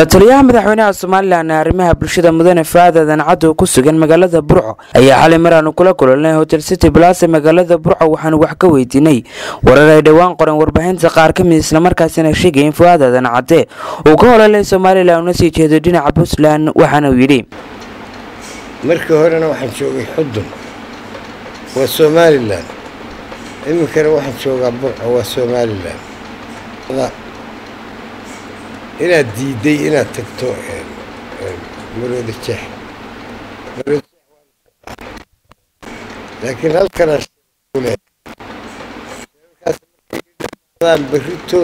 La-taliyaha madaxweynaha Somalilan ee arrimaha bulshada, mudane Fuaad Aadan Cadde, oo ku sugan magaalada Burco, ayaa xalay mar aanu kula kulanay Hotel City Plus ee magaalada Burco waxaanu wax ka weydiinay warar ay dhowaan qoran warbaahinta qaar ka mid, islamarkaasina sheegay in Fuaad Aadan Cadde uu ka hololay Somalilan una sii jeedo dhinaca Puntland. Waxaana uu yidhi: Markii horena waxaan joogay Xudun, waa Somalilan. Iminkana waxaan joogaa Burco, waa Somalilan. Inaad diiday inaad tagto Maroodi Jeex, laakiin halkana berrito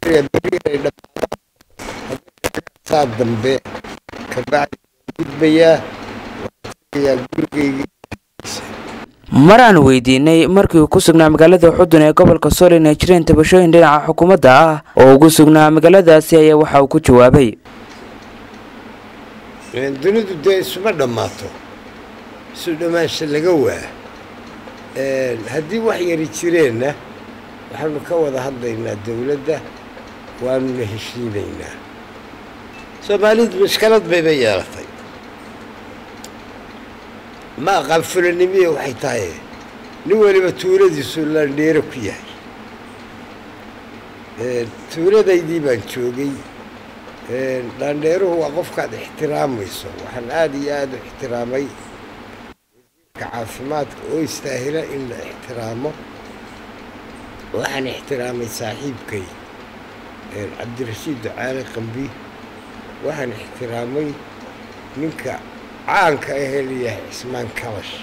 berri inay dhammaadaan, saa dambe kabacdi gudbayaa tagayaa gurigaygii. Mar aan weydiinay markii uu ku sugnaa magaalada Xudun ee gobolka Sool inay jireen tabashooyin dhinaca xukuumadda ah oo ugu sugnaa magaaladaasi, ayaa waxa uu ku jawaabay: Dunidu dee isuma dhammaato, isu dhammaansha laga waa. Haddii wax yari jireenna, waxaanu ka wada hadlaynaa dowladda, waanuna heshiinaynaa. Soomaalidu mashkalad bayba yeelatay, ma aqaan fulanimiya waxay tahay. Nin waliba tuuladiisu landheero ku yahay. Tuuladaydii baan joogay. Landheeruhu waa qofkaad ixtiraamayso. Waxaan aada iyo aada u ixtiraamay wasiirka caafimaadka oo istaahila in la ixtiraamo. Waxaan ixtiraamay saaxiibkay Cabdirashiid Ducaale Qambi. Waxaan ixtiraamay ninka caanka ahee layahay Cismaan Kalash.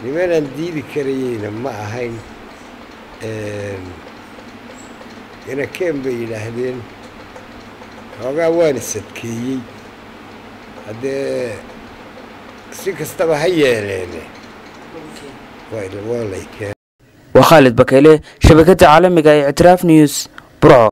Nimanaan diidi karayeyna ma ahayn. Inakeen bay yidhaahdeen, xoogaa waan isadkeeyey. Haddee si kastaba ha yeeleene, waa lay keen. Waa Khaalid Bakeyle, shabakada caalamiga ee Ictiraaf News, Burco.